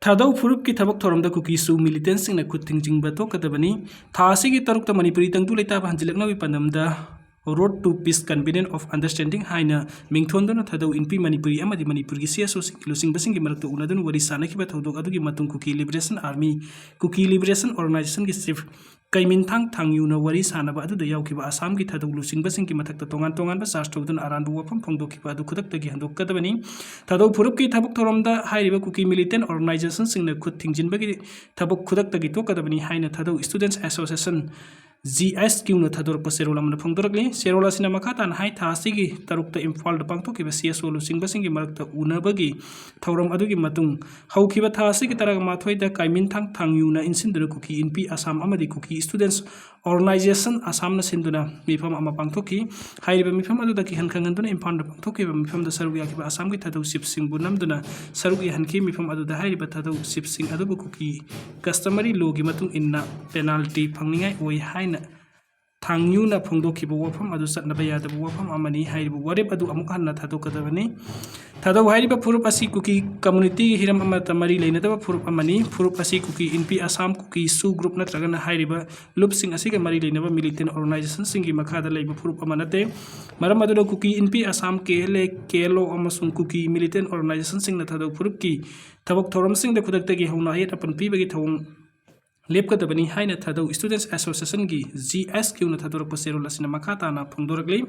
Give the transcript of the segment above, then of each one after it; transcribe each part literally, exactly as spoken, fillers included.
ꯊꯥꯗꯧ ꯐꯨꯔꯨꯞꯀꯤ ꯊꯕꯛ ꯊꯧꯔꯝꯗ ꯀꯨꯀꯤꯁꯨ ꯃꯤꯂꯤꯇꯦꯟꯁꯤꯡꯅ ꯈꯨꯠ ꯊꯤꯡꯖꯤꯟꯕ ꯊꯣꯛꯀꯗꯕꯅꯤ꯫ ꯊꯥ ꯑꯁꯤꯒꯤ ꯇꯔꯨꯛꯇ ꯃꯅꯤꯄꯨꯔꯤ ꯇꯪꯗꯨ ꯂꯩꯇꯥꯕ ꯍꯟꯖꯤꯜꯂꯛꯅꯕꯒꯤ ꯄꯥꯟꯗꯝꯗ Road to Peace Covenant of Understanding ꯍꯥꯏꯅ ꯃꯤꯡꯊꯣꯟꯗꯨꯅ ꯊꯥꯗꯧ ꯏꯟꯄꯤ ꯃꯅꯤꯄꯨꯔꯤ ꯑꯃꯗꯤ ꯃꯅꯤꯄꯨꯔꯒꯤ ꯁꯤ ꯑꯦꯁ ꯑꯣꯁꯤꯡꯒꯤ ꯂꯨꯆꯤꯡꯕꯁꯤꯡꯒꯤ ꯃꯔꯛꯇ ꯎꯅꯗꯨꯅ ꯋꯥꯔꯤ ꯁꯥꯅꯈꯤꯕ ꯊꯧꯗꯣꯛ ꯑꯗꯨꯒꯤ ꯃꯇꯨꯡ ꯀꯨꯀꯤ ꯂꯤꯕꯔꯦꯁꯟ ꯑꯥꯔꯃꯤ, ꯀꯨꯀꯤ ꯂꯤꯕꯔꯦꯁꯟ ꯑꯣꯔꯒꯅꯥꯏꯖꯦꯁꯟꯒꯤ ꯆꯤꯐ ꯀꯩꯃꯤꯟꯊꯥꯡ ꯊꯥꯡꯌꯨꯅ ꯋꯥꯔꯤ ꯁꯥꯅꯕ ꯑꯗꯨꯗ ꯌꯥꯎꯈꯤꯕ ꯑꯁꯥꯝꯒꯤ ꯊꯥꯗꯧ ꯂꯨꯆꯤꯡꯕꯁꯤꯡꯒꯤ ꯃꯊꯛꯇ ꯇꯣꯉꯥꯟ ꯇꯣꯉꯥꯟꯕ ꯆꯥꯔꯖ ꯇꯧꯗꯨꯅ ꯑꯔꯥꯟꯕ ꯋꯥꯐꯝ ꯐꯣꯡꯗꯣꯛꯈꯤꯕ ꯑꯗꯨ ꯈꯨꯗꯛꯇꯒꯤ ꯍꯟꯗꯣꯛꯀꯗꯕꯅꯤ꯫ ꯊꯥꯗꯧ ꯐꯨꯔꯨꯞꯀꯤ ꯊꯕꯛ ꯊꯧꯔꯝꯗ ꯍꯥꯏꯔꯤꯕ ꯀꯨꯀꯤ ꯃꯤꯂꯤꯇꯦꯟ ꯑꯣꯔꯒꯅꯥꯏꯖꯦꯁꯟꯁꯤꯡꯅ ꯈꯨꯠ ꯊꯤꯡꯖꯤꯟꯕꯒꯤ ꯊꯕꯛ ꯈꯨꯗꯛꯇꯒꯤ ꯇꯣꯛꯀꯗꯕꯅꯤ ꯍꯥꯏꯅ ꯊꯥꯗꯧ ꯁ꯭ꯇꯨꯗꯦꯟꯠꯁ ꯑꯦꯁꯣꯁꯤꯌꯦꯁꯟ, ꯖꯤ ꯑꯦꯁ ꯀ꯭ꯌꯨꯅ ꯊꯥꯗꯣꯔꯛꯄ ꯆꯦꯔꯣꯜ ꯑꯃꯅ ꯐꯣꯡꯗꯣꯔꯛꯂꯤ꯫ ꯆꯦꯔꯣꯜ ꯑꯁꯤꯅ ꯃꯈꯥ ꯇꯥꯅ ꯍꯥꯏ, ꯊꯥ ꯑꯁꯤꯒꯤ ꯇꯔꯨꯛꯇ ꯏꯝꯐꯥꯜꯗ ꯄꯥꯡꯊꯣꯛꯈꯤꯕ ꯁꯤ ꯑꯦꯁ ꯑꯣ ꯂꯨꯆꯤꯡꯕꯁꯤꯡꯒꯤ ꯃꯔꯛꯇ ꯎꯅꯕꯒꯤ ꯊꯧꯔꯝ ꯑꯗꯨꯒꯤ ꯃꯇꯨꯡ ꯍꯧꯈꯤꯕ ꯊꯥ ꯑꯁꯤꯒꯤ ꯇꯔꯥꯃꯥꯊꯣꯏꯗ ꯀꯥꯏꯃꯤꯟꯊꯥꯡ ꯊꯥꯡꯌꯨꯅ ꯏꯟꯁꯤꯟꯗꯨꯅ ꯀꯨꯀꯤ ꯏꯟꯄꯤ ꯑꯁꯥꯝ ꯑꯃꯗꯤ ꯀꯨꯀꯤ ꯁ꯭ꯇꯨꯗꯦꯟꯠꯁ ꯑꯣꯔꯒꯅꯥꯏꯖꯦꯁꯟ ꯑꯁꯥꯝꯅ ꯁꯤꯟꯗꯨꯅ ꯃꯤꯐꯝ ꯑꯃ ꯄꯥꯡꯊꯣꯛꯈꯤ꯫ ꯍꯥꯏꯔꯤꯕ ꯃꯤꯐꯝ ꯑꯗꯨꯗ ꯀꯤꯍꯟ ꯈꯪꯍꯟꯗꯨꯅ ꯏꯝꯐꯥꯜꯗ ꯄꯥꯡꯊꯣꯛꯈꯤꯕ ꯃꯤꯐꯝꯗ ꯁꯔꯨꯛ ꯌꯥꯈꯤꯕ ꯑꯁꯥꯝꯒꯤ ꯊꯥꯗꯧ ꯆꯤꯐꯁꯤꯡꯕꯨ ꯅꯝꯗꯨꯅ ꯁꯔꯨꯛ ꯌꯥꯍꯟꯈꯤ꯫ ꯃꯤꯐꯝ ꯑꯗꯨꯗ ꯍꯥꯏꯔꯤꯕ ꯊꯥꯗꯧ ꯆꯤꯐꯁꯤꯡ ꯑꯗꯨꯕꯨ ꯀꯨꯀꯤ ꯀꯁꯇꯃꯔꯤ ꯂꯣꯒꯤ ꯃꯇꯨꯡ ꯏꯟꯅ ꯄꯦꯅꯥꯜꯇꯤ ꯐꯪꯅꯤꯡꯉꯥꯏ ꯑꯣꯏ ꯍꯥꯏꯅ ꯊꯥꯡꯌꯨꯅ ꯐꯣꯡꯗꯣꯛꯈꯤꯕ ꯋꯥꯐꯝ ꯑꯗꯨ ꯆꯠꯅꯕ ꯌꯥꯗꯕ ꯋꯥꯐꯝ ꯑꯃꯅꯤ꯫ ꯍꯥꯏꯔꯤꯕ ꯋꯥꯔꯦꯞ ꯑꯗꯨ ꯑꯃꯨꯛ ꯍꯟꯅ ꯊꯥꯗꯣꯛꯀꯗꯕꯅꯤ꯫ ꯊꯥꯗꯧ ꯍꯥꯏꯔꯤꯕ ꯐꯨꯔꯨꯞ ꯑꯁꯤ ꯀꯨꯀꯤ ꯀꯝꯃꯨꯅꯤꯇꯤꯒꯤ ꯍꯤꯔꯝ ꯑꯃꯠꯇ ꯃꯔꯤ ꯂꯩꯅꯗꯕ ꯐꯨꯔꯨꯞ ꯑꯃꯅꯤ꯫ ꯐꯨꯔꯨꯞ ꯑꯁꯤ ꯀꯨꯀꯤ ꯏꯟꯄꯤ ꯑꯁꯥꯝ, ꯀꯨꯀꯤ ꯁꯨ ꯒ꯭ꯔꯨꯞ ꯅꯠꯇ꯭ꯔꯒꯅ ꯍꯥꯏꯔꯤꯕ ꯂꯨꯞꯁꯤꯡ ꯑꯁꯤꯒ ꯃꯔꯤ ꯂꯩꯅꯕ ꯃꯤꯂꯤꯇꯦꯟ ꯑꯣꯔꯒꯅꯥꯏꯖꯦꯁꯟꯁꯤꯡꯒꯤ ꯃꯈꯥꯗ ꯂꯩꯕ ꯐꯨꯔꯨꯞ ꯑꯃ ꯅꯠꯇꯦ꯫ ꯃꯔꯝ ꯑꯗꯨꯅ ꯀꯨꯀꯤ ꯏꯟꯄꯤ ꯑꯁꯥꯝ, ꯀꯦ ꯑꯦꯜ ꯑꯦ, ꯀꯦ ꯑꯦꯜ ꯑꯣ ꯑꯃꯁꯨꯡ ꯀꯨꯀꯤ ꯃꯤꯂꯤꯇꯦꯟ ꯑꯣꯔꯒꯅꯥꯏꯖꯦꯁꯟꯁꯤꯡꯅ ꯊꯥꯗꯧ ꯐꯨꯔꯨꯞꯀꯤ ꯊꯕꯛ ꯊꯧꯔꯝꯁꯤꯡꯗ ꯈꯨꯗꯛꯇꯒꯤ ꯍꯧꯅ ꯑꯌꯦꯠ ꯑꯄꯟ ꯄꯤꯕꯒꯤ ꯊꯧꯑꯣꯡ ꯂꯦꯞꯀꯗꯕꯅꯤ ꯍꯥꯏꯅ ꯊꯥꯗꯧ ꯁ꯭ꯇꯨꯗꯦꯟꯠꯁ ꯑꯦꯁꯣꯁꯤꯌꯦꯁꯟꯒꯤ, ꯖꯤ ꯑꯦꯁ ꯀ꯭ꯌꯨꯅ ꯊꯥꯗꯣꯔꯛꯄ ꯆꯦꯔꯣꯜ ꯑꯁꯤꯅ ꯃꯈꯥ ꯇꯥꯅ ꯐꯣꯡꯗꯣꯔꯛꯂꯤ꯫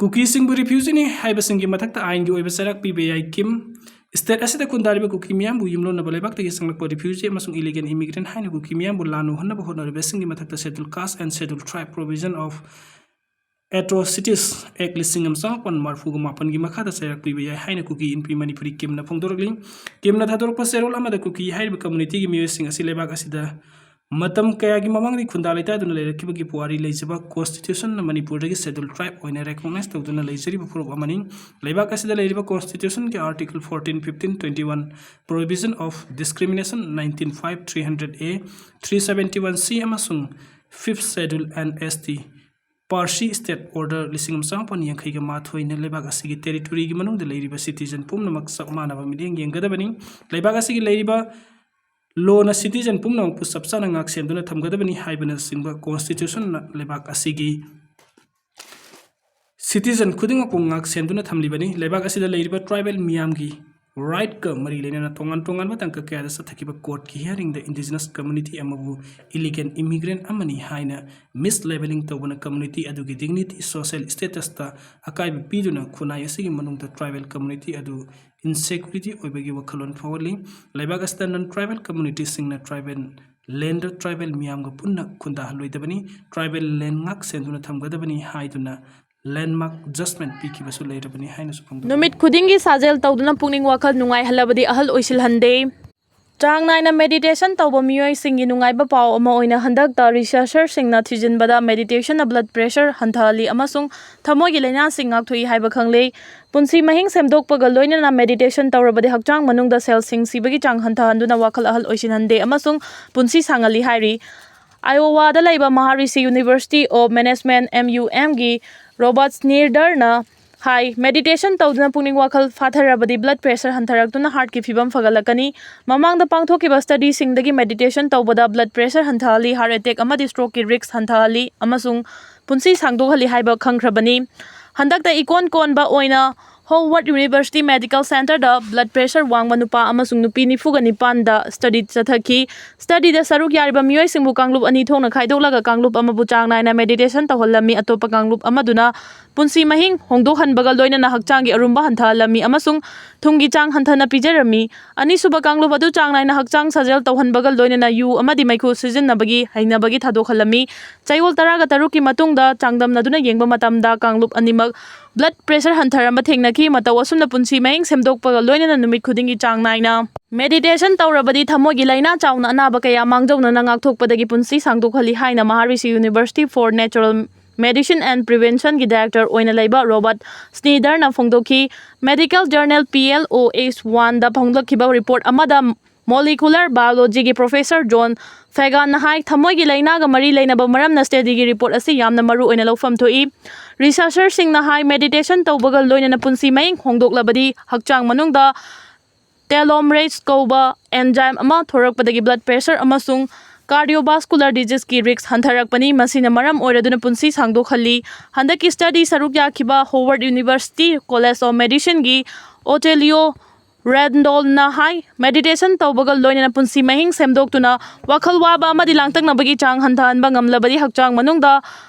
ꯀꯨꯀꯤꯁꯤꯡꯕꯨ ꯔꯤꯐ꯭ꯌꯨꯖꯤꯅꯤ ꯍꯥꯏꯕꯁꯤꯡꯒꯤ ꯃꯊꯛꯇ ꯑꯥꯏꯟꯒꯤ ꯑꯣꯏꯕ ꯆꯩꯔꯥꯛ ꯄꯤꯕ ꯌꯥꯏ꯫ ꯀꯤꯝ, ꯁ꯭ꯇꯦꯠ ꯑꯁꯤꯗ ꯈꯨꯟꯗꯥꯔꯤꯕ ꯀꯨꯀꯤ ꯃꯤꯌꯥꯝꯕꯨ ꯌꯨꯝꯂꯣꯟꯅꯕ ꯂꯩꯕꯥꯛꯇꯒꯤ ꯆꯪꯂꯛꯄ ꯔꯤꯐ꯭ꯌꯨꯖꯤ ꯑꯃꯁꯨꯡ ꯏꯂꯤꯒꯦꯜ ꯏꯃꯤꯒ꯭ꯔꯦꯟꯠ ꯍꯥꯏꯅ ꯀꯨꯀꯤ ꯃꯤꯌꯥꯝꯕꯨ ꯂꯥꯟꯅ ꯎꯍꯟꯅꯕ ꯍꯣꯠꯅꯔꯤꯕꯁꯤꯡꯒꯤ ꯃꯊꯛꯇ Scheduled Caste and Scheduled Tribe Provision of Atrocities Act ꯂꯤꯁꯤꯡ ꯑꯃ ꯆꯃꯥꯄꯟ ꯃꯔꯤꯐꯨꯒ ꯃꯥꯄꯟꯒꯤ ꯃꯈꯥꯗ ꯆꯩꯔꯥꯛ ꯄꯤꯕ ꯌꯥꯏ ꯍꯥꯏꯅ ꯀꯨꯀꯤ ꯏꯟꯄꯤ ꯃꯅꯤꯄꯨꯔꯤ ꯀꯤꯝꯅ ꯐꯣꯡꯗꯣꯔꯛꯂꯤ꯫ ꯀꯤꯝꯅ ꯊꯥꯗꯣꯔꯛꯄ ꯆꯦꯔꯣꯜ ꯑꯃꯗ ꯀꯨꯀꯤ ꯍꯥꯏꯔꯤꯕ ꯀꯝꯃꯨꯅꯤꯇꯤꯒꯤ ꯃꯤꯑꯣꯏꯁꯤꯡ ꯑꯁꯤ ꯂꯩꯕꯥꯛ ꯑꯁꯤꯗ ꯃꯇꯝ ꯀꯌꯥꯒꯤ ꯃꯃꯥꯡꯗꯒꯤ ꯈꯨꯟꯗꯥ ꯂꯩꯇꯥꯗꯨꯅ ꯂꯩꯔꯛꯈꯤꯕꯒꯤ ꯄꯨꯋꯥꯔꯤ ꯂꯩꯖꯕ, ꯀꯣꯟꯁꯇꯤꯇ꯭ꯌꯨꯁꯟꯅ ꯃꯅꯤꯄꯨꯔꯗꯒꯤ ꯁꯦꯗꯨꯜ ꯇ꯭ꯔꯥꯏꯕ ꯑꯣꯏꯅ ꯔꯦꯀꯣꯛꯅꯥꯏꯖ ꯇꯧꯗꯨꯅ ꯂꯩꯖꯔꯤꯕ ꯐꯨꯔꯨꯞ ꯑꯃꯅꯤ꯫ ꯂꯩꯕꯥꯛ ꯑꯁꯤꯗ ꯂꯩꯔꯤꯕ ꯀꯣꯟꯁꯇꯤꯇ꯭ꯌꯨꯁꯟꯒꯤ article fourteen, fifteen, twenty one, Prohibition of Discrimination, nineteen five, three hundred A, three seventy one C ꯑꯃꯁꯨꯡ Fifth Schedule and S T ꯄꯥꯔꯁꯤ ꯁ꯭ꯇꯦꯠ ꯑꯣꯔꯗꯔ ꯂꯤꯁꯤꯡ ꯑꯃ ꯆꯥꯃꯥꯄꯟ ꯌꯥꯡꯈꯩꯒ ꯃꯥꯊꯣꯏꯅ ꯂꯩꯕꯥꯛ ꯑꯁꯤꯒꯤ ꯇꯦꯔꯤꯇꯣꯔꯤꯒꯤ ꯃꯅꯨꯡꯗ ꯂꯩꯔꯤꯕ ꯁꯤꯇꯤꯖꯟ ꯄꯨꯝꯅꯃꯛ ꯆꯞ ꯃꯥꯟꯅꯕ ꯃꯤꯠꯌꯦꯡ ꯌꯦꯡꯒꯗꯕꯅꯤ꯫ ꯂꯩꯕꯥꯛ ꯑꯁꯤꯒꯤ ꯂꯩꯔꯤꯕ ꯂꯣꯅ ꯁꯤꯇꯤꯖꯟ ꯄꯨꯝꯅꯃꯛꯄꯨ ꯆꯞ ꯆꯥꯅ ꯉꯥꯛ ꯁꯦꯟꯗꯨꯅ ꯊꯝꯒꯗꯕꯅꯤ ꯍꯥꯏꯕꯅꯆꯤꯡꯕ ꯀꯣꯟꯁꯇꯤꯇ꯭ꯌꯨꯁꯟꯅ ꯂꯩꯕꯥꯛ ꯑꯁꯤꯒꯤ ꯁꯤꯇꯤꯖꯟ ꯈꯨꯗꯤꯡꯃꯛꯄꯨ ꯉꯥꯛ ꯁꯦꯟꯗꯨꯅ ꯊꯝꯂꯤꯕꯅꯤ꯫ ꯂꯩꯕꯥꯛ ꯑꯁꯤꯗ ꯂꯩꯔꯤꯕ ꯇ꯭ꯔꯥꯏꯕꯦꯜ ꯃꯤꯌꯥꯝꯒꯤ ꯔꯥꯏꯠꯀ ꯃꯔꯤ ꯂꯩꯅꯅ ꯇꯣꯉꯥꯟ ꯇꯣꯉꯥꯟꯕ ꯇꯥꯡꯀꯛ ꯀꯌꯥꯗ ꯆꯠꯊꯈꯤꯕ ꯀꯣꯔꯠꯀꯤ ꯍꯤꯌꯥꯔꯤꯡꯗ ꯏꯟꯗꯤꯖꯤꯅꯁ ꯀꯝꯃꯨꯅꯤꯇꯤ ꯑꯃꯕꯨ ꯏꯂꯤꯒꯦꯜ ꯏꯃꯤꯒ꯭ꯔꯦꯟ ꯑꯃꯅꯤ ꯍꯥꯏꯅ ꯃꯤꯁ ꯂꯦꯕꯦꯂꯤꯡ ꯇꯧꯕꯅ ꯀꯝꯃꯨꯅꯤꯇꯤ ꯑꯗꯨꯒꯤ ꯗꯤꯒꯅꯤꯇꯤ, ꯁꯣꯁꯤꯌꯦꯜ ꯁ꯭ꯇꯦꯇꯁꯇ ꯑꯀꯥꯏꯕ ꯄꯤꯗꯨꯅ ꯈꯨꯟꯅꯥꯏ ꯑꯁꯤꯒꯤ ꯃꯅꯨꯡꯗ ꯇ꯭ꯔꯥꯏꯕꯦꯜ ꯀꯝꯃꯨꯅꯤꯇꯤ ꯑꯗꯨ ꯏꯟꯁꯦꯀ꯭ꯌꯨꯔꯤꯇꯤ ꯑꯣꯏꯕꯒꯤ ꯋꯥꯈꯜꯂꯣꯟ ꯐꯥꯎꯍꯜꯂꯤ꯫ ꯂꯩꯕꯥꯛ ꯑꯁꯤꯗ ꯅꯟ ꯇ꯭ꯔꯥꯏꯕꯦꯜ ꯀꯝꯃꯨꯅꯤꯇꯤꯁꯤꯡꯅ ꯇ꯭ꯔꯥꯏꯕꯦꯜ ꯂꯦꯟꯗ ꯇ꯭ꯔꯥꯏꯕꯦꯜ ꯃꯤꯌꯥꯝꯒ ꯄꯨꯟꯅ ꯈꯨꯟꯗꯥꯍꯜꯂꯣꯏꯗꯕꯅꯤ, ꯇ꯭ꯔꯥꯏꯕꯦꯜ ꯂꯦꯟ ꯉꯥꯛ ꯁꯦꯟꯗꯨꯅ ꯊꯝꯒꯗꯕꯅꯤ ꯍꯥꯏꯗꯨꯅ ꯂꯦꯟꯃꯥꯔꯛ ꯖꯁꯃꯦꯟ ꯄꯤꯈꯤꯕꯁꯨ ꯂꯩꯔꯕꯅꯤ ꯍꯥꯏꯅꯁꯨ ꯐꯣꯡꯗꯣꯛꯂꯤ꯫ ꯅꯨꯃꯤꯠ ꯈꯨꯗꯤꯡꯒꯤ ꯁꯥꯖꯦꯜ ꯇꯧꯗꯨꯅ ꯄꯨꯛꯅꯤꯡ ꯋꯥꯈꯜ ꯅꯨꯡꯉꯥꯏꯍꯜꯂꯕꯗꯤ ꯑꯍꯜ ꯑꯣꯏꯁꯤꯜꯍꯟꯗꯦ꯫ ꯆꯥꯡ ꯅꯥꯏꯅ ꯃꯦꯗꯤꯇꯦꯁꯟ ꯇꯧꯕ ꯃꯤꯑꯣꯏꯁꯤꯡꯒꯤ ꯅꯨꯡꯉꯥꯏꯕ ꯄꯥꯎ ꯑꯃ ꯑꯣꯏꯅ ꯍꯟꯗꯛꯇ ꯔꯤꯁꯔꯆꯔꯁꯤꯡꯅ ꯊꯤꯖꯤꯟꯕꯗ ꯃꯦꯗꯤꯇꯦꯁꯟꯅ ꯕ꯭ꯂꯗ ꯄ꯭ꯔꯦꯁꯔ ꯍꯟꯊꯍꯜꯂꯤ ꯑꯃꯁꯨꯡ ꯊꯃꯣꯏꯒꯤ ꯂꯥꯏꯅꯥꯁꯤꯡ ꯉꯥꯛꯊꯣꯛꯏ ꯍꯥꯏꯕ ꯈꯪꯂꯦ꯫ ꯄꯨꯟꯁꯤ ꯃꯍꯤꯡ ꯁꯦꯝꯗꯣꯛꯄꯒ ꯂꯣꯏꯅꯅ ꯃꯦꯗꯤꯇꯦꯁꯟ ꯇꯧꯔꯕꯗꯤ ꯍꯛꯆꯥꯡ ꯃꯅꯨꯡꯗ ꯁꯦꯜꯁꯤꯡ ꯁꯤꯕꯒꯤ ꯆꯥꯡ ꯍꯟꯊꯍꯟꯗꯨꯅ ꯋꯥꯈꯜ ꯑꯍꯜ ꯑꯣꯏꯁꯤꯟꯍꯟꯗꯦ ꯑꯃꯁꯨꯡ ꯄꯨꯟꯁꯤ ꯁꯥꯡꯍꯜꯂꯤ ꯍꯥꯏꯔꯤ꯫ ꯑꯥꯏꯑꯣꯋꯥꯗ ꯂꯩꯕ Maharishi university of management, M U ꯑꯦꯝꯒꯤ ꯔꯣꯕꯥꯔꯠ ꯁ꯭ꯅꯤꯗꯔꯅ ꯍꯥꯏ, ꯃꯦꯗꯤꯇꯦꯁꯟ ꯇꯧꯗꯨꯅ ꯄꯨꯛꯅꯤꯡ ꯋꯥꯈꯜ ꯐꯥꯊꯔꯕꯗꯤ ꯕ꯭ꯂꯗ ꯄ꯭ꯔꯦꯁꯔ ꯍꯟꯊꯔꯛꯇꯨꯅ ꯍꯥꯔꯠꯀꯤ ꯐꯤꯕꯝ ꯐꯒꯠꯂꯛꯀꯅꯤ꯫ ꯃꯃꯥꯡꯗ ꯄꯥꯡꯊꯣꯛꯈꯤꯕ ꯁ꯭ꯇꯗꯤꯁꯤꯡꯗꯒꯤ ꯃꯦꯗꯤꯇꯦꯁꯟ ꯇꯧꯕꯗ ꯕ꯭ꯂꯗ ꯄ꯭ꯔꯦꯁꯔ ꯍꯟꯊꯍꯜꯂꯤ, ꯍꯥꯔꯠ ꯑꯦꯇꯦꯛ ꯑꯃꯗꯤ ꯁ꯭ꯇ꯭ꯔꯣꯛꯀꯤ ꯔꯤꯁꯛ ꯍꯟꯊꯍꯜꯂꯤ ꯑꯃꯁꯨꯡ ꯄꯨꯟꯁꯤ ꯁꯥꯡꯗꯣꯛꯍꯜꯂꯤ ꯍꯥꯏꯕ ꯈꯪꯈ꯭ꯔꯕꯅꯤ꯫ ꯍꯟꯗꯛꯇ ꯏꯀꯣꯟ ꯀꯣꯟꯕ ꯑꯣꯏꯅ ꯍꯣꯋꯥꯔꯗ ꯌꯨꯅꯤꯚꯔꯁꯤꯇꯤ ꯃꯦꯗꯤꯀꯦꯜ ꯁꯦꯟꯇꯔꯗ ꯕ꯭ꯂꯗ ꯄ꯭ꯔꯦꯁꯔ ꯋꯥꯡꯕ ꯅꯨꯄꯥ ꯑꯃꯁꯨꯡ ꯅꯨꯄꯤ ꯅꯤꯐꯨꯒ ꯅꯤꯄꯥꯟꯗ ꯁ꯭ꯇꯗꯤ ꯆꯠꯊꯈꯤ꯫ ꯁ꯭ꯇꯗꯤꯗ ꯁꯔꯨꯛ ꯌꯥꯔꯤꯕ ꯃꯤꯑꯣꯏꯁꯤꯡꯕꯨ ꯀꯥꯡꯂꯨꯞ ꯑꯅꯤ ꯊꯣꯛꯅ ꯈꯥꯏꯗꯣꯛꯂꯒ ꯀꯥꯡꯂꯨꯞ ꯑꯃꯕꯨ ꯆꯥꯡ ꯅꯥꯏꯅ ꯃꯦꯗꯤꯇꯦꯁꯟ ꯇꯧꯍꯜꯂꯝꯃꯤ, ꯑꯇꯣꯞꯄ ꯀꯥꯡꯂꯨꯞ ꯑꯃꯗꯨꯅ ꯄꯨꯟꯁꯤ ꯃꯍꯤꯡ ꯍꯣꯡꯗꯣꯛꯍꯟꯕꯒ ꯂꯣꯏꯅꯅ ꯍꯛꯆꯥꯡꯒꯤ ꯑꯔꯨꯝꯕ ꯍꯟꯊꯍꯜꯂꯝꯃꯤ ꯑꯃꯁꯨꯡ ꯊꯨꯝꯒꯤ ꯆꯥꯡ ꯍꯟꯊꯅ ꯄꯤꯖꯔꯝꯃꯤ꯫ ꯑꯅꯤꯁꯨꯕ ꯀꯥꯡꯂꯨꯞ ꯑꯗꯨ ꯆꯥꯡ ꯅꯥꯏꯅ ꯍꯛꯆꯥꯡ ꯁꯥꯖꯦꯜ ꯇꯧꯍꯟꯕꯒ ꯂꯣꯏꯅꯅ ꯌꯨ ꯑꯃꯗꯤ ꯃꯩꯈꯨ ꯁꯤꯖꯤꯟꯅꯕꯒꯤ ꯍꯩꯅꯕꯒꯤ ꯊꯥꯗꯣꯛꯍꯜꯂꯝꯃꯤ꯫ ꯆꯌꯣꯜ ꯇꯔꯥꯒ ꯇꯔꯨꯛꯀꯤ ꯃꯇꯨꯡꯗ ꯆꯥꯡꯗꯝꯅꯗꯨꯅ ꯌꯦꯡꯕ ꯃꯇꯝꯗ ꯀꯥꯡꯂꯨꯞ ꯑꯅꯤꯃꯛ ꯕ꯭ꯂꯗ ꯄ꯭ꯔꯦꯁꯔ ꯍꯟꯊꯔꯝꯕ ꯊꯦꯡꯅꯈꯤ꯫ ꯃꯇꯧ ꯑꯁꯨꯝꯅ ꯄꯨꯟꯁꯤ ꯃꯍꯤꯡ ꯁꯦꯝꯗꯣꯛꯄꯒ ꯂꯣꯏꯅꯅ ꯅꯨꯃꯤꯠ ꯈꯨꯗꯤꯡꯒꯤ ꯆꯥꯡ ꯅꯥꯏꯅ ꯃꯦꯗꯤꯇꯦꯁꯟ ꯇꯧꯔꯕꯗꯤ ꯊꯃꯣꯏꯒꯤ ꯂꯥꯏꯅꯥ ꯆꯥꯎꯅ ꯑꯅꯥꯕ ꯀꯌꯥ ꯃꯥꯡꯖꯧꯅꯅ ꯉꯥꯛꯊꯣꯛꯄꯗꯒꯤ ꯄꯨꯟꯁꯤ ꯁꯥꯡꯗꯣꯛꯍꯜꯂꯤ ꯍꯥꯏꯅ Maharishi university for natural medicine and ꯄ꯭ꯔꯤꯚꯦꯟꯁꯟꯒꯤ ꯗꯥꯏꯔꯦꯛꯇꯔ ꯑꯣꯏꯅ ꯂꯩꯕ ꯔꯣꯕꯥꯔꯠ ꯁ꯭ꯅꯤꯗꯔꯅ ꯐꯣꯡꯗꯣꯛꯈꯤ꯫ ꯃꯦꯗꯤꯀꯦꯜ ꯖꯔꯅꯦꯜ ꯄꯤ ꯑꯦꯜ ꯑꯣ ꯑꯦꯁ ꯋꯥꯟꯗ ꯐꯣꯡꯂꯛꯈꯤꯕ ꯔꯤꯄꯣꯔꯠ ꯑꯃꯗ Molecular Biologyꯒꯤ Professor John Feganꯅ ꯍꯥꯏ, ꯊꯃꯣꯏꯒꯤ ꯂꯥꯏꯅꯥꯒ ꯃꯔꯤ ꯂꯩꯅꯕ ꯃꯔꯝꯅ studyꯒꯤ report ꯑꯁꯤ ꯌꯥꯝꯅ ꯃꯔꯨ ꯑꯣꯏꯅ ꯂꯧꯐꯝ ꯊꯣꯛꯏ꯫ Researcherꯁꯤꯡꯅ ꯍꯥꯏ, meditation ꯇꯧꯕꯒ ꯂꯣꯏꯅꯅ ꯄꯨꯟꯁꯤ ꯃꯍꯤꯡ ꯍꯣꯡꯗꯣꯛꯂꯕꯗꯤ ꯍꯛꯆꯥꯡ ꯃꯅꯨꯡꯗ telomerase ꯀꯧꯕ enzyme ꯑꯃ ꯊꯣꯔꯛꯄꯗꯒꯤ blood pressure ꯑꯃꯁꯨꯡ cardiovascular diseaseꯀꯤ risk ꯍꯟꯊꯔꯛꯄꯅꯤ꯫ ꯃꯁꯤꯅ ꯃꯔꯝ ꯑꯣꯏꯔꯗꯨꯅ ꯄꯨꯟꯁꯤ ꯁꯥꯡꯗꯣꯛꯍꯜꯂꯤ꯫ ꯍꯟꯗꯛꯀꯤ study ꯁꯔꯨꯛ ꯌꯥꯈꯤꯕ Howard University College of Medicineꯒꯤ Ottilio Rendallꯅ high, meditation ꯇꯧꯕꯒ ꯂꯣꯏꯅꯅ ꯄꯨꯟꯁꯤ ꯃꯍꯤꯡ ꯁꯦꯝꯗꯣꯛꯇꯨꯅ ꯋꯥꯈꯜ ꯋꯥꯕ ꯑꯃꯗꯤ ꯂꯥꯡꯇꯛꯅꯕꯒꯤ ꯆꯥꯡ ꯍꯟꯊꯍꯟꯕ ꯉꯝꯂꯕꯗꯤ ꯍꯛꯆꯥꯡ ꯃꯅꯨꯡꯗ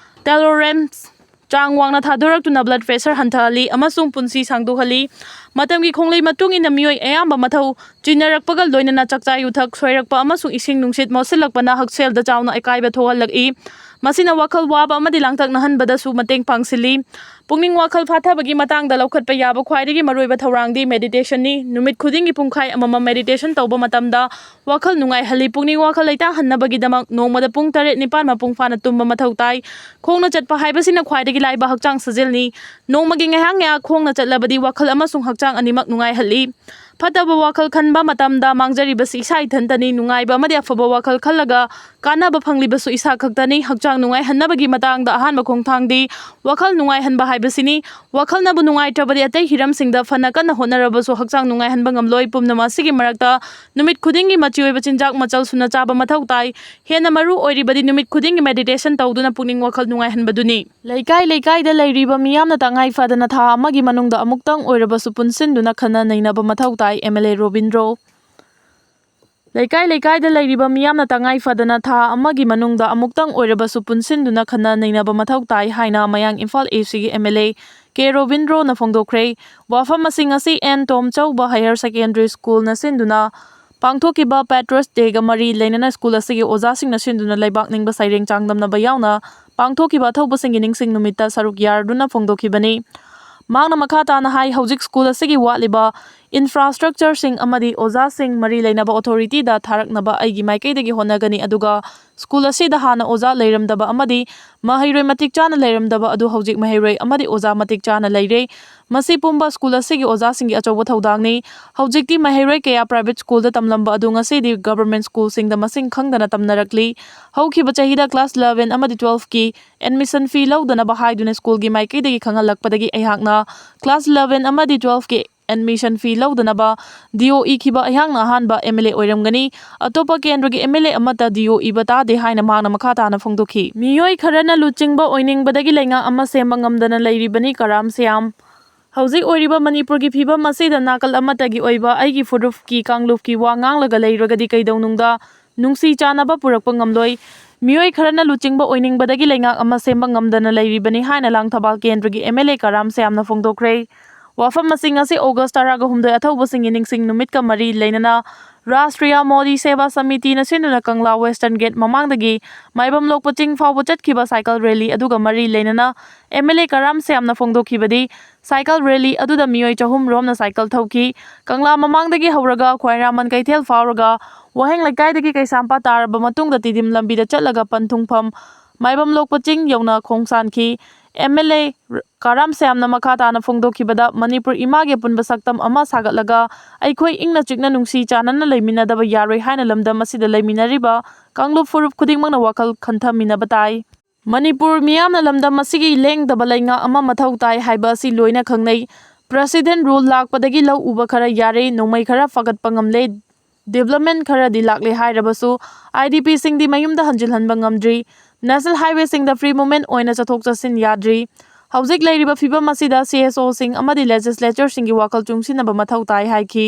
telomerase ꯆꯥꯡ ꯋꯥꯡꯅ ꯊꯥꯗꯣꯔꯛꯇꯨꯅ blood pressure ꯍꯟꯊꯍꯜꯂꯤ ꯑꯃꯁꯨꯡ ꯄꯨꯟꯁꯤ ꯁꯥꯡꯗꯣꯛꯍꯜꯂꯤ꯫ ꯃꯇꯝꯒꯤ ꯈꯣꯡꯂꯩ ꯃꯇꯨꯡ ꯏꯟꯅ ꯃꯤꯑꯣꯏ ꯑꯌꯥꯝꯕ ꯃꯊꯧ ꯆꯤꯟꯅꯔꯛꯄꯒ ꯂꯣꯏꯅꯅ ꯆꯥꯛꯆꯥ ꯌꯨꯊꯛ ꯁꯣꯏꯔꯛꯄ ꯑꯃꯁꯨꯡ ꯏꯁꯤꯡ ꯅꯨꯡꯁꯤꯠ ꯃꯣꯠꯁꯤꯜꯂꯛꯄꯅ ꯍꯛꯁꯦꯜꯗ ꯆꯥꯎꯅ ꯑꯀꯥꯏꯕ ꯊꯣꯛꯍꯜꯂꯛꯏ꯫ ꯃꯁꯤꯅ ꯋꯥꯈꯜ ꯋꯥꯕ ꯑꯃꯗꯤ ꯂꯥꯡꯇꯛꯅꯍꯟꯕꯗꯁꯨ ꯃꯇꯦꯡ ꯄꯥꯡꯁꯤꯜꯂꯤ꯫ ꯄꯨꯛꯅꯤꯡ ꯋꯥꯈꯜ ꯐꯥꯊꯕꯒꯤ ꯃꯇꯥꯡꯗ ꯂꯧꯈꯠꯄ ꯌꯥꯕ ꯈ꯭ꯋꯥꯏꯗꯒꯤ ꯃꯔꯨꯑꯣꯏꯕ ꯊꯧꯔꯥꯡꯗꯤ meditationꯅꯤ꯫ ꯅꯨꯃꯤꯠ ꯈꯨꯗꯤꯡꯒꯤ ꯄꯨꯡꯈꯥꯏ ꯑꯃꯃꯝ meditation ꯇꯧꯕ ꯃꯇꯝꯗ ꯋꯥꯈꯜ ꯅꯨꯡꯉꯥꯏꯍꯜꯂꯤ꯫ ꯄꯨꯛꯅꯤꯡ ꯋꯥꯈꯜ ꯂꯩꯇꯥꯍꯟꯅꯕꯒꯤꯗꯃꯛ ꯅꯣꯡꯃꯗ ꯄꯨꯡ ꯇꯔꯦꯠ ꯅꯤꯄꯥꯜ ꯃꯄꯨꯡ ꯐꯥꯅ ꯇꯨꯝꯕ ꯃꯊꯧ ꯇꯥꯏ꯫ ꯈꯣꯡꯅ ꯆꯠꯄ ꯍꯥꯏꯕꯁꯤꯅ ꯈ꯭ꯋꯥꯏꯗꯒꯤ ꯂꯥꯏꯕ ꯍꯛꯆꯥꯡ ꯁꯥꯖꯦꯜꯅꯤ꯫ ꯅꯣꯡꯃꯒꯤ ꯉꯥꯏꯍꯥꯛ ꯉꯥꯏꯍꯥꯛ ꯈꯣꯡꯅ ꯆꯠꯂꯕꯗꯤ ꯋꯥꯈꯜ ꯑꯃꯁꯨꯡ ꯍꯛꯆꯥꯡ ꯑꯅꯤꯃꯛ ꯅꯨꯡꯉꯥꯏꯍꯜꯂꯤ꯫ ꯐꯠꯇꯕ ꯋꯥꯈꯜ ꯈꯟꯕ ꯃꯇꯝꯗ ꯃꯥꯡꯖꯔꯤꯕꯁꯤ ꯏꯁꯥ ꯏꯊꯟꯇꯅꯤ꯫ ꯅꯨꯡꯉꯥꯏꯕ ꯑꯃꯗꯤ ꯑꯐꯕ ꯋꯥꯈꯜ ꯈꯜꯂꯒ ꯀꯥꯟꯅꯕ ꯐꯪꯂꯤꯕꯁꯨ ꯏꯁꯥ ꯈꯛꯇꯅꯤ꯫ ꯍꯛꯆꯥꯡ ꯅꯨꯡꯉꯥꯏꯍꯟꯅꯕꯒꯤ ꯃꯇꯥꯡꯗ ꯑꯍꯥꯟꯕ ꯈꯣꯡꯊꯥꯡꯗꯤ ꯋꯥꯈꯜ ꯅꯨꯡꯉꯥꯏꯍꯟꯕ ꯍꯥꯏꯕꯁꯤꯅꯤ꯫ ꯋꯥꯈꯜꯅꯕꯨ ꯅꯨꯡꯉꯥꯏꯇ꯭ꯔꯕꯗꯤ ꯑꯇꯩ ꯍꯤꯔꯝꯁꯤꯡꯗ ꯐꯅ ꯀꯟꯅ ꯍꯣꯠꯅꯔꯕꯁꯨ ꯍꯛꯆꯥꯡ ꯅꯨꯡꯉꯥꯏꯍꯟꯕ ꯉꯝꯂꯣꯏ꯫ ꯄꯨꯝꯅꯃꯛ ꯑꯁꯤꯒꯤ ꯃꯔꯛꯇ ꯅꯨꯃꯤꯠ ꯈꯨꯗꯤꯡꯒꯤ ꯃꯆꯤ ꯑꯣꯏꯕ ꯆꯤꯟꯖꯥꯛ ꯃꯆꯜ ꯁꯨꯅ ꯆꯥꯕ ꯃꯊꯧ ꯇꯥꯏ꯫ ꯍꯦꯟꯅ ꯃꯔꯨ ꯑꯣꯏꯔꯤꯕꯗꯤ ꯅꯨꯃꯤꯠ ꯈꯨꯗꯤꯡꯒꯤ meditation ꯇꯧꯗꯨꯅ ꯄꯨꯛꯅꯤꯡ ꯋꯥꯈꯜ ꯅꯨꯡꯉꯥꯏꯍꯟꯕꯗꯨꯅꯤ꯫ ꯂꯩꯀꯥꯏ ꯂꯩꯀꯥꯏꯗ ꯂꯩꯔꯤꯕ ꯃꯤꯌꯥꯝꯅ ꯇꯉꯥꯏ ꯐꯗꯅ ꯊꯥ ꯑꯃꯒꯤ ꯃꯅꯨꯡꯗ ꯑꯃꯨꯛꯇꯪ ꯑꯣꯏꯔꯕꯁꯨ ꯄꯨꯟꯁꯤꯟꯗꯨꯅ ꯈꯟꯅ ꯅꯩꯅꯕ ꯃꯊꯧ ꯇꯥꯏ, MLA ꯔꯣꯕꯤꯟꯗ꯭ꯔꯣ꯫ ꯂꯩꯀꯥꯏ ꯂꯩꯀꯥꯏꯗ ꯂꯩꯔꯤꯕ ꯃꯤꯌꯥꯝꯅ ꯇꯉꯥꯏ ꯐꯗꯅ ꯊꯥ ꯑꯃꯒꯤ ꯃꯅꯨꯡꯗ ꯑꯃꯨꯛꯇꯪ ꯑꯣꯏꯔꯕꯁꯨ ꯄꯨꯟꯁꯤꯟꯗꯨꯅ ꯈꯟꯅ ꯅꯩꯅꯕ ꯃꯊꯧ ꯇꯥꯏ ꯍꯥꯏꯅ ꯃꯌꯥꯡ ꯏꯝꯐꯥꯜ ACꯒꯤ MLA ꯀꯦ ꯔꯣꯕꯤꯟꯗ꯭ꯔꯣꯅ ꯐꯣꯡꯗꯣꯛꯈ꯭ꯔꯦ꯫ ꯋꯥꯐꯝ ꯑꯁꯤꯡ ꯑꯁꯤ ꯑꯦꯟ ꯇꯣꯝꯆꯧꯕ Higher Secondary Schoolꯅ ꯁꯤꯟꯗꯨꯅ ꯄꯥꯡꯊꯣꯛꯈꯤꯕ Patriots Dayꯒ ꯃꯔꯤ ꯂꯩꯅꯅ ꯁ꯭ꯀꯨꯜ ꯑꯁꯤꯒꯤ ꯑꯣꯖꯥꯁꯤꯡꯅ ꯁꯤꯟꯗꯨꯅ ꯂꯩꯕꯥꯛ ꯅꯤꯡꯕ ꯁꯩꯔꯦꯡ ꯆꯥꯡꯗꯝꯅꯕ ꯌꯥꯎꯅ ꯄꯥꯡꯊꯣꯛꯈꯤꯕ ꯑꯊꯧꯕꯁꯤꯡꯒꯤ ꯅꯤꯡꯁꯤꯡ ꯅꯨꯃꯤꯠꯇ ꯁꯔꯨꯛ ꯌꯥꯔꯗꯨꯅ ꯐꯣꯡꯗꯣꯛꯈꯤꯕꯅꯤ꯫ ꯃꯍꯥꯛꯅ ꯃꯈꯥ ꯇꯥꯅ ꯍꯥꯏ, ꯍꯧꯖꯤꯛ ꯁ꯭ꯀꯨꯜ ꯑꯁꯤꯒꯤ ꯋꯥꯠꯂꯤꯕ ꯏꯟꯐ꯭ꯔꯥꯁ꯭ꯇ꯭ꯔꯛꯆꯔꯁꯤꯡ ꯑꯃꯗꯤ ꯑꯣꯖꯥꯁꯤꯡ ꯃꯔꯤ ꯂꯩꯅꯕ ꯑꯣꯊꯣꯔꯤꯇꯤꯗ ꯊꯥꯔꯛꯅꯕ ꯑꯩꯒꯤ ꯃꯥꯏꯀꯩꯗꯒꯤ ꯍꯣꯠꯅꯒꯅꯤ, ꯑꯗꯨꯒ ꯁ꯭ꯀꯨꯜ ꯑꯁꯤꯗ ꯍꯥꯟꯅ ꯑꯣꯖꯥ ꯂꯩꯔꯝꯗꯕ ꯑꯃꯗꯤ ꯃꯍꯩꯔꯣꯏ ꯃꯇꯤꯛ ꯆꯥꯅ ꯂꯩꯔꯝꯗꯕ ꯑꯗꯨ ꯍꯧꯖꯤꯛ ꯃꯍꯩꯔꯣꯏ ꯑꯃꯗꯤ ꯑꯣꯖꯥ ꯃꯇꯤꯛ ꯆꯥꯅ ꯂꯩꯔꯦ꯫ ꯃꯁꯤ ꯄꯨꯝꯕ ꯁ꯭ꯀꯨꯜ ꯑꯁꯤꯒꯤ ꯑꯣꯖꯥꯁꯤꯡꯒꯤ ꯑꯆꯧꯕ ꯊꯧꯗꯥꯡꯅꯤ꯫ ꯍꯧꯖꯤꯛꯇꯤ ꯃꯍꯩꯔꯣꯏ ꯀꯌꯥ ꯄ꯭ꯔꯥꯏꯚꯦꯠ ꯁ꯭ꯀꯨꯜꯗ ꯇꯝꯂꯝꯕ ꯑꯗꯨ ꯉꯁꯤꯗꯤ ꯒꯚꯔꯟꯃꯦꯟꯠ ꯁ꯭ꯀꯨꯜꯁꯤꯡꯗ ꯃꯁꯤꯡ ꯈꯪꯗꯅ ꯇꯝꯅꯔꯛꯂꯤ꯫ ꯍꯧꯈꯤꯕ ꯆꯍꯤꯗ ꯀ꯭ꯂꯥꯁ ꯏꯂꯦꯚꯦꯟ ꯑꯃꯗꯤ ꯇꯨꯋꯦꯜꯐꯀꯤ ꯑꯦꯗꯃꯤꯁꯟ ꯐꯤ ꯂꯧꯗꯅꯕ ꯍꯥꯏꯗꯨꯅ ꯁ꯭ꯀꯨꯜꯒꯤ ꯃꯥꯏꯀꯩꯗꯒꯤ ꯈꯪꯍꯜꯂꯛꯄꯗꯒꯤ ꯑꯩꯍꯥꯛꯅ ꯀ꯭ꯂꯥꯁ ꯏꯂꯦꯚꯦꯟ ꯑꯃꯗꯤ ꯇꯨꯋꯦꯜꯐꯀꯤ ꯑꯦꯗꯃꯤꯁꯟ ꯐꯤ ꯂꯧꯗꯅꯕ ꯗꯤ ꯑꯣ ꯏꯈꯤꯕ ꯑꯩꯍꯥꯛꯅ ꯑꯍꯥꯟꯕ ꯑꯦꯝ ꯑꯦꯜ ꯑꯦ ꯑꯣꯏꯔꯝꯒꯅꯤ꯫ ꯑꯇꯣꯞꯄ ꯀꯦꯟꯗ꯭ꯔꯒꯤ ꯑꯦꯝ ꯑꯦꯜ ꯑꯦ ꯑꯃꯠꯇ ꯗꯤ ꯑꯣ ꯏꯕ ꯇꯥꯗꯦ ꯍꯥꯏꯅ ꯃꯍꯥꯛꯅ ꯃꯈꯥ ꯇꯥꯅ ꯐꯣꯡꯗꯣꯛꯈꯤ꯫ ꯃꯤꯑꯣꯏ ꯈꯔꯅ ꯂꯨꯆꯤꯡꯕ ꯑꯣꯏꯅꯤꯡꯕꯗꯒꯤ ꯂꯩꯉꯥꯛ ꯑꯃ ꯁꯦꯝꯕ ꯉꯝꯗꯅ ꯂꯩꯔꯤꯕꯅꯤ ꯀꯔꯥꯝ ꯁ꯭ꯌꯥꯝ꯫ ꯍꯧꯖꯤꯛ ꯑꯣꯏꯔꯤꯕ ꯃꯅꯤꯄꯨꯔꯒꯤ ꯐꯤꯕꯝ ꯑꯁꯤꯗ ꯅꯥꯀꯜ ꯑꯃꯠꯇꯒꯤ ꯑꯣꯏꯕ ꯑꯩꯒꯤ ꯐꯨꯔꯨꯞꯀꯤ ꯀꯥꯡꯂꯨꯞꯀꯤ ꯋꯥ ꯉꯥꯡꯂꯒ ꯂꯩꯔꯒꯗꯤ ꯀꯩꯗꯧꯅꯨꯡꯗ ꯅꯨꯡꯁꯤ ꯆꯥꯟꯅꯕ ꯄꯨꯔꯛꯄ ꯉꯝꯂꯣꯏ꯫ ꯃꯤꯑꯣꯏ ꯈꯔꯅ ꯂꯨꯆꯤꯡꯕ ꯑꯣꯏꯅꯤꯡꯕꯗꯒꯤ ꯂꯩꯉꯥꯛ ꯑꯃ ꯁꯦꯝꯕ ꯉꯝꯗꯅ ꯂꯩꯔꯤꯕꯅꯤ ꯍꯥꯏꯅ ꯂꯥꯡꯊꯕꯥꯜ ꯀꯦꯟꯗ꯭ꯔꯒꯤ ꯑꯦꯝ ꯑꯦꯜ ꯑꯦ ꯀꯔꯥꯝ ꯁ꯭ꯌꯥꯝꯅ ꯐꯣꯡꯗꯣꯛꯈ꯭ꯔꯦ꯫ ꯋꯥꯐꯝ ꯑꯁꯤ ꯉꯁꯤ ꯑꯣꯒꯁ ꯇꯔꯥꯒ ꯍꯨꯝꯗꯣꯏ ꯑꯊꯧꯕꯁꯤꯡꯒꯤ ꯅꯤꯡꯁꯤꯡ ꯅꯨꯃꯤꯠꯀ ꯃꯔꯤ ꯂꯩꯅꯅ ꯔꯥꯁꯇ꯭ꯔꯤꯌꯥ ꯃꯣꯗꯤ ꯁꯦꯕꯥ ꯁꯃꯤꯇꯤꯅ ꯁꯤꯟꯗꯨꯅ ꯀꯪꯂꯥ ꯋꯦꯁꯇꯔꯟ ꯒꯦꯠ ꯃꯃꯥꯡꯗꯒꯤ ꯃꯥꯏꯕꯝ ꯂꯣꯛꯄ ꯆꯤꯡ ꯐꯥꯎꯕ ꯆꯠꯈꯤꯕ ꯁꯥꯏꯀꯜ ꯔꯦꯂꯤ ꯑꯗꯨꯒ ꯃꯔꯤ ꯂꯩꯅꯅ ꯑꯦꯝ ꯑꯦꯜ ꯑꯦ ꯀꯔꯥꯝ ꯁ꯭ꯌꯥꯝꯅ ꯐꯣꯡꯗꯣꯛꯈꯤꯕꯗꯤ, ꯁꯥꯏꯀꯜ ꯔꯦꯂꯤ ꯑꯗꯨꯗ ꯃꯤꯑꯣꯏ ꯆꯍꯨꯝ ꯔꯣꯝꯅ ꯁꯥꯏꯀꯜ ꯊꯧꯈꯤ꯫ ꯀꯪꯂꯥ ꯃꯃꯥꯡꯗꯒꯤ ꯍꯧꯔꯒ ꯈ꯭ꯋꯥꯏꯔꯥꯃꯟ ꯀꯩꯊꯦꯜ ꯐꯥꯎꯔꯒ ꯋꯥꯍꯦꯡ ꯂꯩꯀꯥꯏꯗꯒꯤ ꯀꯩꯁꯥꯝꯄꯥꯠ ꯇꯥꯔꯕ ꯃꯇꯨꯡꯗ ꯇꯤꯗꯤꯝ ꯂꯝꯕꯤꯗ ꯆꯠꯂꯒ ꯄꯟꯊꯨꯡꯐꯝ ꯃꯥꯏꯕꯝ ꯂꯣꯛꯄ ꯆꯤꯡ ꯌꯧꯅ ꯈꯣꯡꯁꯥꯟꯈꯤ꯫ ꯑꯦꯝ ꯑꯦꯜ ꯑꯦ ꯀꯔꯥꯝ ꯁ꯭ꯌꯥꯝꯅ ꯃꯈꯥ ꯇꯥꯅ ꯐꯣꯡꯗꯣꯛꯈꯤꯕꯗ, ꯃꯅꯤꯄꯨꯔ ꯏꯃꯥꯒꯤ ꯑꯄꯨꯟꯕ ꯁꯛꯇꯝ ꯑꯃ ꯁꯥꯒꯠꯂꯒ ꯑꯩꯈꯣꯏ ꯏꯪꯅ ꯆꯤꯛꯅ ꯅꯨꯡꯁꯤ ꯆꯥꯟꯅꯅ ꯂꯩꯃꯤꯟꯅꯗꯕ ꯌꯥꯔꯣꯏ ꯍꯥꯏꯅ ꯂꯝꯗꯝ ꯑꯁꯤꯗ ꯂꯩꯃꯤꯟꯅꯔꯤꯕ ꯀꯥꯡꯂꯨꯞ ꯐꯨꯔꯨꯞ ꯈꯨꯗꯤꯡꯃꯛꯅ ꯋꯥꯈꯜ ꯈꯟꯊꯃꯤꯟꯅꯕ ꯇꯥꯏ꯫ ꯃꯅꯤꯄꯨꯔ ꯃꯤꯌꯥꯝꯅ ꯂꯝꯗꯝ ꯑꯁꯤꯒꯤ ꯂꯦꯡꯗꯕ ꯂꯩꯉꯥꯛ ꯑꯃ ꯃꯊꯧ ꯇꯥꯏ ꯍꯥꯏꯕ ꯑꯁꯤ ꯂꯣꯏꯅ ꯈꯪꯅꯩ꯫ ꯄ꯭ꯔꯦꯁꯤꯗꯦꯟꯠ ꯔꯨꯜ ꯂꯥꯛꯄꯗꯒꯤ ꯂꯧ ꯎꯕ ꯈꯔ ꯌꯥꯔꯦ, ꯅꯣꯡꯃꯩ ꯈꯔ ꯐꯒꯠꯄ ꯉꯝꯂꯦ, ꯗꯤꯕ꯭ꯂꯞꯃꯦꯟꯠ ꯈꯔꯗꯤ ꯂꯥꯛꯂꯦ ꯍꯥꯏꯔꯕꯁꯨ, ꯑꯥꯏ ꯗꯤ ꯄꯤꯁꯤꯡꯗꯤ ꯃꯌꯨꯝꯗ ꯍꯟꯖꯤꯜꯍꯟꯕ ꯉꯝꯗ꯭ꯔꯤ꯫ ꯅꯦꯁꯅꯦꯜ ꯍꯥꯏꯋꯦꯁꯤꯡꯗ ꯐ꯭ꯔꯤ ꯃꯨꯚꯃꯦꯟꯠ ꯑꯣꯏꯅ ꯆꯠꯊꯣꯛ ꯆꯠꯁꯤꯟ ꯌꯥꯗ꯭ꯔꯤ꯫ ꯍꯧꯖꯤꯛ ꯂꯩꯔꯤꯕ ꯐꯤꯕꯝ ꯑꯁꯤꯗ ꯁꯤ ꯑꯦꯁ ꯑꯣꯁꯤꯡ ꯑꯃꯗꯤ ꯂꯦꯖꯤꯁꯂꯦꯆꯔꯁꯤꯡꯒꯤ ꯋꯥꯈꯜ ꯆꯨꯡꯁꯤꯟꯅꯕ ꯃꯊꯧ ꯇꯥꯏ ꯍꯥꯏꯈꯤ꯫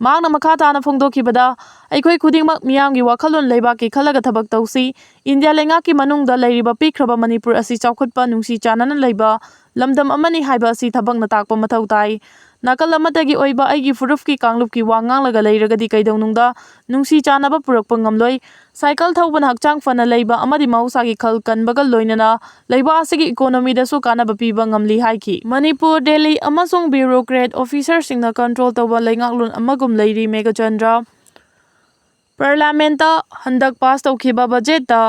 ꯃꯍꯥꯛꯅ ꯃꯈꯥ ꯇꯥꯅ ꯐꯣꯡꯗꯣꯛꯈꯤꯕꯗ, ꯑꯩꯈꯣꯏ ꯈꯨꯗꯤꯡꯃꯛ ꯃꯤꯌꯥꯝꯒꯤ ꯋꯥꯈꯜꯂꯣꯟ ꯂꯩꯕꯥꯛꯀꯤ ꯈꯜꯂꯒ ꯊꯕꯛ ꯇꯧꯁꯤ꯫ ꯏꯟꯗꯤꯌꯥ ꯂꯩꯉꯥꯛꯀꯤ ꯃꯅꯨꯡꯗ ꯂꯩꯔꯤꯕ ꯄꯤꯛꯈ꯭ꯔꯕ ꯃꯅꯤꯄꯨꯔ ꯑꯁꯤ ꯆꯥꯎꯈꯠꯄ, ꯅꯨꯡꯁꯤ ꯆꯥꯟꯅꯅ ꯂꯩꯕ, ꯂꯝꯗꯝ ꯑꯃꯅꯤ ꯍꯥꯏꯕ ꯑꯁꯤ ꯊꯕꯛꯅ ꯇꯥꯛꯄ ꯃꯊꯧ ꯇꯥꯏ꯫ ꯅꯥꯀꯜ ꯑꯃꯠꯇꯒꯤ ꯑꯣꯏꯕ ꯑꯩꯒꯤ ꯐꯨꯔꯨꯞꯀꯤ ꯀꯥꯡꯂꯨꯞꯀꯤ ꯋꯥ ꯉꯥꯡꯂꯒ ꯂꯩꯔꯒꯗꯤ ꯀꯩꯗꯧꯅꯨꯡꯗ ꯅꯨꯡꯁꯤ ꯆꯥꯟꯅꯕ ꯄꯨꯔꯛꯄ ꯉꯝꯂꯣꯏ꯫ ꯁꯥꯏꯀꯜ ꯊꯧꯕꯅ ꯍꯛꯆꯥꯡ ꯐꯅ ꯂꯩꯕ ꯑꯃꯗꯤ ꯃꯍꯧꯁꯥꯒꯤ ꯈꯜ ꯀꯟꯕꯒ ꯂꯣꯏꯅꯅ ꯂꯩꯕꯥꯛ ꯑꯁꯤꯒꯤ ꯏꯀꯣꯅꯣꯃꯤꯗꯁꯨ ꯀꯥꯟꯅꯕ ꯄꯤꯕ ꯉꯝꯂꯤ ꯍꯥꯏꯈꯤ꯫ ꯃꯅꯤꯄꯨꯔ, ꯗꯦꯜꯂꯤ ꯑꯃꯁꯨꯡ ꯕ꯭ꯌꯨꯔꯣꯀ꯭ꯔꯦꯠ ꯑꯣꯐꯤꯁꯔꯁꯤꯡꯅ ꯀꯟꯇ꯭ꯔꯣꯜ ꯇꯧꯕ ꯂꯩꯉꯥꯛꯂꯣꯟ ꯑꯃꯒꯨꯝ ꯂꯩꯔꯤ꯫ ꯃꯦꯘꯆꯟꯗ꯭ꯔ꯫ ꯄꯥꯔꯂꯤꯌꯥꯃꯦꯟꯠꯇ ꯍꯟꯗꯛ ꯄꯥꯁ ꯇꯧꯈꯤꯕ ꯕꯖꯦꯠꯇ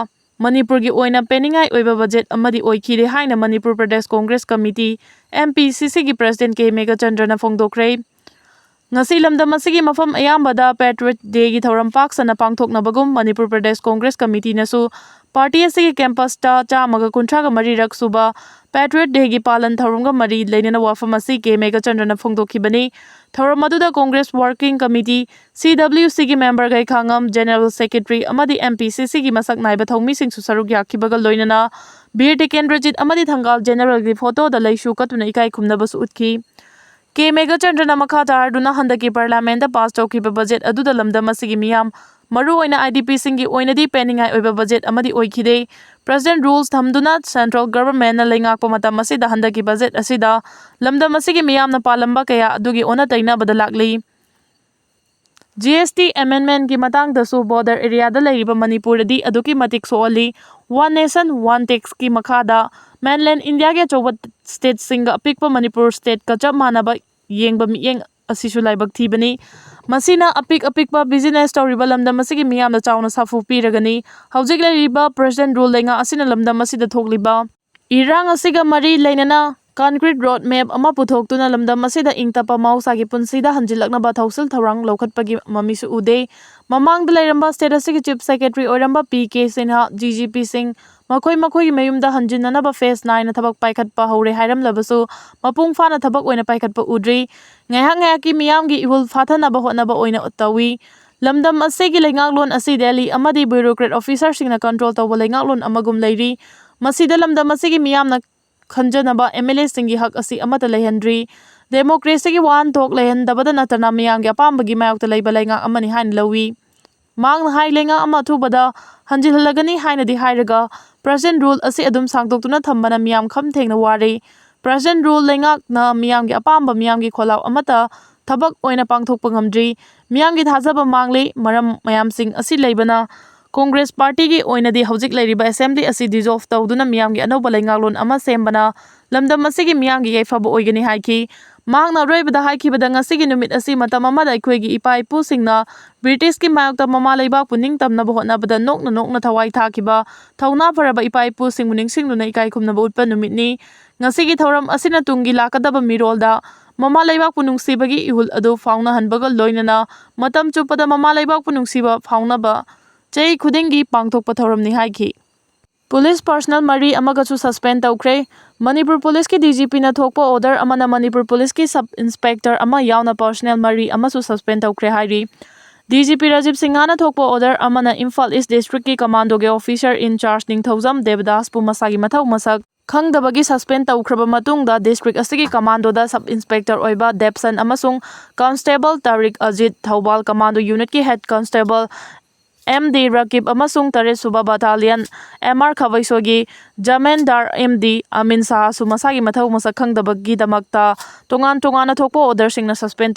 ꯃꯅꯤꯄꯨꯔꯒꯤ ꯑꯣꯏꯅ ꯄꯦꯟꯅꯤꯡꯉꯥꯏ ꯑꯣꯏꯕ ꯕꯖꯦꯠ ꯑꯃꯗꯤ ꯑꯣꯏꯈꯤꯗꯦ ꯍꯥꯏꯅ Manipur Pradesh Congress committee, M P C C ꯒꯤ ꯄ꯭ꯔꯦꯁꯤꯗꯦꯟꯠ ꯀꯦ ꯃꯦꯘꯆꯟꯗ꯭ꯔꯅ ꯐꯣꯡꯗꯣꯛꯈ꯭ꯔꯦ꯫ ꯉꯁꯤ ꯂꯝꯗꯝ ꯑꯁꯤꯒꯤ ꯃꯐꯝ ꯑꯌꯥꯝꯕꯗ ꯄꯦꯇ꯭ꯔꯤꯌꯠ ꯗꯦꯒꯤ ꯊꯧꯔꯝ ꯄꯥꯛ ꯁꯟꯅ ꯄꯥꯡꯊꯣꯛꯅꯕꯒꯨꯝ ꯃꯅꯤꯄꯨꯔ ꯄ꯭ꯔꯗꯦꯁ ꯀꯣꯡꯒ꯭ꯔꯦꯁ ꯀꯃꯤꯇꯤꯅꯁꯨ ꯄꯥꯔꯇꯤ ꯑꯁꯤꯒꯤ ꯀꯦꯝꯄꯁꯇ ꯆꯥꯝꯃꯒ ꯀꯨꯟꯊ꯭ꯔꯥꯒ ꯃꯔꯤꯔꯛ ꯁꯨꯕ ꯄꯦꯇ꯭ꯔꯤꯌꯠ ꯗꯦꯒꯤ ꯄꯥꯂꯟ ꯊꯧꯔꯝꯒ ꯃꯔꯤ ꯂꯩꯅꯅ ꯋꯥꯐꯝ ꯑꯁꯤ ꯀꯦ ꯃꯦꯘꯆꯟꯗ꯭ꯔꯅ ꯐꯣꯡꯗꯣꯛꯈꯤꯕꯅꯤ꯫ ꯊꯧꯔꯝ ꯑꯗꯨꯗ Congress working committee, C W C ꯒꯤ ꯃꯦꯝꯕꯔ ꯒꯩꯈꯥꯉꯝ, ꯖꯦꯅꯦꯔꯦꯜ ꯁꯦꯀ꯭ꯔꯦꯇꯔꯤ ꯑꯃꯗꯤ M P C C ꯒꯤ ꯃꯁꯛ ꯅꯥꯏꯕ ꯊꯧꯃꯤꯁꯤꯡꯁꯨ ꯁꯔꯨꯛ ꯌꯥꯈꯤꯕꯒ ꯂꯣꯏꯅꯅ ꯕꯤꯔ ꯇꯤꯀꯦꯟꯗ꯭ꯔꯖꯤꯠ ꯑꯃꯗꯤ ꯊꯪꯒꯥꯜ ꯖꯦꯅꯦꯔꯦꯜꯒꯤ ꯐꯣꯇꯣꯗ ꯂꯩꯁꯨ ꯀꯠꯇꯨꯅ ꯏꯀꯥꯏ ꯈꯨꯝꯅꯕꯁꯨ ꯎꯠꯈꯤ꯫ ꯀꯦ ꯃꯦꯘꯆꯟꯗ꯭ꯔꯅ ꯃꯈꯥ ꯇꯥꯔꯗꯨꯅ ꯍꯟꯗꯛꯀꯤ ꯄꯥꯔꯂꯤꯌꯥꯃꯦꯟꯠꯇ ꯄꯥꯁ ꯇꯧꯈꯤꯕ ꯕꯖꯦꯠ ꯑꯗꯨꯗ ꯂꯝꯗꯝ ꯑꯁꯤꯒꯤ ꯃꯤꯌꯥꯝ, ꯃꯔꯨꯑꯣꯏꯅ I D P ꯁꯤꯡꯒꯤ ꯑꯣꯏꯅꯗꯤ ꯄꯦꯟꯅꯤꯡꯉꯥꯏ ꯑꯣꯏꯕ ꯕꯖꯦꯠ ꯑꯃꯗꯤ ꯑꯣꯏꯈꯤꯗꯦ꯫ ꯄ꯭ꯔꯦꯁꯤꯗꯦꯟꯠ ꯔꯨꯜꯁ ꯊꯝꯗꯨꯅ ꯁꯦꯟꯇ꯭ꯔꯦꯜ ꯒꯚꯔꯟꯃꯦꯟꯠꯅ ꯂꯩꯉꯥꯛꯄ ꯃꯇꯝ ꯑꯁꯤꯗ ꯍꯟꯗꯛꯀꯤ ꯕꯖꯦꯠ ꯑꯁꯤꯗ ꯂꯝꯗꯝ ꯑꯁꯤꯒꯤ ꯃꯤꯌꯥꯝꯅ ꯄꯥꯜꯂꯝꯕ ꯀꯌꯥ ꯑꯗꯨꯒꯤ ꯑꯣꯟꯅ ꯇꯩꯅꯕꯗ ꯂꯥꯛꯂꯤ꯫ G S T amendment ꯀꯤ ꯃꯇꯥꯡꯗꯁꯨ ꯕꯣꯔꯗꯔ ꯑꯦꯔꯤꯌꯥꯗ ꯂꯩꯔꯤꯕ ꯃꯅꯤꯄꯨꯔꯗꯗꯤ ꯑꯗꯨꯛꯀꯤ ꯃꯇꯤꯛ ꯁꯣꯛꯍꯜꯂꯤ꯫ One nation, one tax ꯀꯤ ꯃꯈꯥꯗ ꯃꯦꯟꯂꯦꯟ ꯏꯟꯗꯤꯌꯥꯒꯤ ꯑꯆꯧꯕ ꯁ꯭ꯇꯦꯠꯁꯤꯡꯒ ꯑꯄꯤꯛꯄ ꯃꯅꯤꯄꯨꯔ ꯁ꯭ꯇꯦꯠꯀ ꯆꯞ ꯃꯥꯟꯅꯕ ꯌꯦꯡꯕ ꯃꯤꯠꯌꯦꯡ ꯑꯁꯤꯁꯨ ꯂꯥꯏꯕꯛ ꯊꯤꯕꯅꯤ꯫ ꯃꯁꯤꯅ ꯑꯄꯤꯛ ꯑꯄꯤꯛꯄ ꯕꯤꯖꯤꯅꯦꯁ ꯇꯧꯔꯤꯕ ꯂꯝꯗꯝ ꯑꯁꯤꯒꯤ ꯃꯤꯌꯥꯝꯅ ꯆꯥꯎꯅ ꯁꯥꯐꯨ ꯄꯤꯔꯒꯅꯤ꯫ ꯍꯧꯖꯤꯛ ꯂꯩꯔꯤꯕ ꯄ꯭ꯔꯦꯁꯤꯗꯦꯟꯠ ꯔꯨꯜ ꯂꯩꯉꯥꯛ ꯑꯁꯤꯅ ꯂꯝꯗꯝ ꯑꯁꯤꯗ ꯊꯣꯛꯂꯤꯕ ꯏꯔꯥꯡ ꯑꯁꯤꯒ ꯃꯔꯤ ꯂꯩꯅꯅ concrete road map ꯑꯃ ꯄꯨꯊꯣꯛꯇꯨꯅ ꯂꯝꯗꯝ ꯑꯁꯤꯗ ꯏꯪ ꯇꯞꯄ ꯃꯍꯧꯁꯥꯒꯤ ꯄꯨꯟꯁꯤꯗ ꯍꯟꯖꯤꯜꯂꯛꯅꯕ ꯊꯧꯁꯤꯜ ꯊꯧꯔꯥꯡ ꯂꯧꯈꯠꯄꯒꯤ ꯃꯃꯤꯁꯨ ꯎꯗꯦ꯫ ꯃꯃꯥꯡꯗ ꯂꯩꯔꯝꯕ ꯁ꯭ꯇꯦꯠ ꯑꯁꯤꯒꯤ ꯆꯤꯐ ꯁꯦꯀ꯭ꯔꯦꯇꯔꯤ ꯑꯣꯏꯔꯝꯕ P K Sinha, G G ꯄꯤꯁꯤꯡ ꯃꯈꯣꯏ ꯃꯈꯣꯏꯒꯤ ꯃꯌꯨꯝꯗ ꯍꯟꯖꯤꯟꯅꯅꯕ ꯐꯦꯖ ꯅꯥꯏꯅ ꯊꯕꯛ ꯄꯥꯏꯈꯠꯄ ꯍꯧꯔꯦ ꯍꯥꯏꯔꯝꯂꯕꯁꯨ, ꯃꯄꯨꯡ ꯐꯥꯅ ꯊꯕꯛ ꯑꯣꯏꯅ ꯄꯥꯏꯈꯠꯄ ꯎꯗ꯭ꯔꯤ꯫ ꯉꯥꯏꯍꯥꯛ ꯉꯥꯏꯍꯥꯛꯀꯤ ꯃꯤꯌꯥꯝꯒꯤ ꯏꯍꯨꯜ ꯐꯥꯊꯅꯕ ꯍꯣꯠꯅꯕ ꯑꯣꯏꯅ ꯇꯧꯏ꯫ ꯂꯝꯗꯝ ꯑꯁꯤꯒꯤ ꯂꯩꯉꯥꯛꯂꯣꯟ ꯑꯁꯤ ꯗꯦꯜꯂꯤ ꯑꯃꯗꯤ ꯕ꯭ꯌꯨꯔꯣꯀ꯭ꯔꯦꯠ ꯑꯣꯐꯤꯁꯔꯁꯤꯡꯅ ꯀꯟꯇ꯭ꯔꯣꯜ ꯇꯧꯕ ꯂꯩꯉꯥꯛꯂꯣꯟ ꯑꯃꯒꯨꯝ ꯂꯩꯔꯤ꯫ ꯃꯁꯤꯗ ꯂꯝꯗꯝ ꯑꯁꯤꯒꯤ ꯃꯤꯌꯥꯝꯅ ꯈꯟꯖꯅꯕ M L A ꯁꯤꯡꯒꯤ ꯍꯛ ꯑꯁꯤ ꯑꯃꯠꯇ ꯂꯩꯍꯟꯗ꯭ꯔꯤ꯫ ꯗꯦꯃꯣꯀ꯭ꯔꯦꯁꯤꯒꯤ ꯋꯥꯍꯟꯊꯣꯛ ꯂꯩꯍꯟꯗꯕꯗ ꯅꯠꯇꯅ ꯃꯤꯌꯥꯝꯒꯤ ꯑꯄꯥꯝꯕꯒꯤ ꯃꯥꯌꯣꯛꯇ ꯂꯩꯕ ꯂꯩꯉꯥꯛ ꯑꯃꯅꯤ ꯍꯥꯏꯅ ꯂꯧꯏ꯫ ꯃꯍꯥꯛꯅ ꯍꯥꯏ, ꯂꯩꯉꯥꯛ ꯑꯃ ꯑꯊꯨꯕꯗ ꯍꯟꯖꯤꯜꯍꯜꯂꯒꯅꯤ ꯍꯥꯏꯅꯗꯤ ꯍꯥꯏꯔꯒ, ꯄ꯭ꯔꯦꯁꯤꯗꯦꯟꯠ ꯔꯨꯜ ꯑꯁꯤ ꯑꯗꯨꯝ ꯁꯥꯡꯗꯣꯛꯇꯨꯅ ꯊꯝꯕꯅ ꯃꯤꯌꯥꯝ ꯈꯝ ꯊꯦꯡꯅ ꯋꯥꯔꯦ꯫ Present rule ꯂꯩꯉꯥꯛꯅ ꯃꯤꯌꯥꯝꯒꯤ ꯑꯄꯥꯝꯕ, ꯃꯤꯌꯥꯝꯒꯤ ꯈꯣꯜꯂꯥꯎ ꯑꯃꯠꯇ ꯊꯕꯛ ꯑꯣꯏꯅ ꯄꯥꯡꯊꯣꯛꯄ ꯉꯝꯗ꯭ꯔꯤ꯫ ꯃꯤꯌꯥꯝꯒꯤ ꯊꯥꯖꯕ ꯃꯥꯡꯂꯤ꯫ ꯃꯔꯝ ꯃꯌꯥꯝꯁꯤꯡ ꯑꯁꯤ ꯂꯩꯕꯅ ꯀꯣꯡꯒ꯭ꯔꯦꯁ ꯄꯥꯔꯇꯤꯒꯤ ꯑꯣꯏꯅꯗꯤ ꯍꯧꯖꯤꯛ ꯂꯩꯔꯤꯕ assembly ꯑꯁꯤ dissolve ꯇꯧꯗꯨꯅ ꯃꯤꯌꯥꯝꯒꯤ ꯑꯅꯧꯕ ꯂꯩꯉꯥꯛꯂꯣꯟ ꯑꯃ ꯁꯦꯝꯕꯅ ꯂꯝꯗꯝ ꯑꯁꯤꯒꯤ ꯃꯤꯌꯥꯝꯒꯤ ꯌꯥꯏꯐꯕ ꯑꯣꯏꯒꯅꯤ ꯍꯥꯏꯈꯤ꯫ ꯃꯍꯥꯛꯅ ꯑꯔꯣꯏꯕꯗ ꯍꯥꯏꯈꯤꯕꯗ, ꯉꯁꯤꯒꯤ ꯅꯨꯃꯤꯠ ꯑꯁꯤ ꯃꯇꯝ ꯑꯃꯗ ꯑꯩꯈꯣꯏꯒꯤ ꯏꯄꯥ ꯏꯄꯨꯁꯤꯡꯅ ꯕ꯭ꯔꯤꯇꯤꯁꯀꯤ ꯃꯥꯌꯣꯛꯇ ꯃꯃꯥ ꯂꯩꯕꯥꯛꯄꯨ ꯅꯤꯡꯇꯝꯅꯕ ꯍꯣꯠꯅꯕꯗ ꯅꯣꯛꯅ ꯅꯣꯛꯅ ꯊꯋꯥꯏ ꯊꯥꯈꯤꯕ ꯊꯧꯅꯥ ꯐꯔꯕ ꯏꯄꯥ ꯏꯄꯨꯁꯤꯡꯕꯨ ꯅꯤꯡꯁꯤꯡꯗꯨꯅ ꯏꯀꯥꯏ ꯈꯨꯝꯅꯕ ꯎꯠꯄ ꯅꯨꯃꯤꯠꯅꯤ꯫ ꯉꯁꯤꯒꯤ ꯊꯧꯔꯝ ꯑꯁꯤꯅ ꯇꯨꯡꯒꯤ ꯂꯥꯛꯀꯗꯕ ꯃꯤꯔꯣꯜꯗ ꯃꯃꯥ ꯂꯩꯕꯥꯛꯄꯨ ꯅꯨꯡꯁꯤꯕꯒꯤ ꯏꯍꯨꯜ ꯑꯗꯨ ꯐꯥꯎꯅꯍꯟꯕꯒ ꯂꯣꯏꯅꯅ ꯃꯇꯝ ꯆꯨꯞꯄꯗ ꯃꯃꯥ ꯂꯩꯕꯥꯛꯄꯨ ꯅꯨꯡꯁꯤꯕ ꯐꯥꯎꯅꯕ ꯆꯍꯤ ꯈꯨꯗꯤꯡꯒꯤ ꯄꯥꯡꯊꯣꯛꯄ ꯊꯧꯔꯝꯅꯤ ꯍꯥꯏꯈꯤ꯫ ꯄꯨꯂꯤꯁ personnel ꯃꯔꯤ ꯑꯃꯒꯁꯨ suspend ꯇꯧꯈ꯭ꯔꯦ꯫ ꯃꯅꯤꯄꯨꯔ ꯄꯨꯂꯤꯁꯀꯤ DGPꯅ ꯊꯣꯛꯄ order ꯑꯃꯅ ꯃꯅꯤꯄꯨꯔ ꯄꯨꯂꯤꯁꯀꯤ sub inspector ꯑꯃ ꯌꯥꯎꯅ personnel ꯃꯔꯤ ꯑꯃꯁꯨ suspend ꯇꯧꯈ꯭ꯔꯦ ꯍꯥꯏꯔꯤ꯫ DGP ꯔꯥꯖꯤꯕ ꯁꯤꯡꯍꯅ ꯊꯣꯛꯄ order ꯑꯃꯅ Imphal East districtꯀꯤ commandoꯒꯤ officer in charge ꯅꯤꯡꯊꯧꯖꯝ ꯗꯦꯕꯗꯥꯁꯄꯨ ꯃꯁꯥꯒꯤ ꯃꯊꯧ ꯃꯁꯛ ꯈꯪꯗꯕꯒꯤ suspend ꯇꯧꯈ꯭ꯔꯕ ꯃꯇꯨꯡꯗ district ꯑꯁꯤꯒꯤ commandoꯗ sub inspector ꯑꯣꯏꯕ ꯗꯦꯕꯁꯟ ꯑꯃꯁꯨꯡ constable ꯇꯥꯔꯤꯛ Ajit, Thoubal commando unitꯀꯤ head constable MD ꯔꯀꯤꯕ ꯑꯃꯁꯨꯡ ꯇꯔꯦꯠ ꯁꯨꯕ battalion MR ꯈꯕꯩꯁꯣꯏꯒꯤ ꯖꯃꯦꯟꯗꯥꯔ MD ꯑꯃꯤꯟ ꯁꯥꯍꯁꯨ ꯃꯁꯥꯒꯤ ꯃꯊꯧ ꯃꯁꯛ ꯈꯪꯗꯕꯒꯤꯗꯃꯛꯇ ꯇꯣꯉꯥꯟ ꯇꯣꯉꯥꯟꯅ ꯊꯣꯛꯄ orderꯁꯤꯡꯅ suspend ꯇꯧ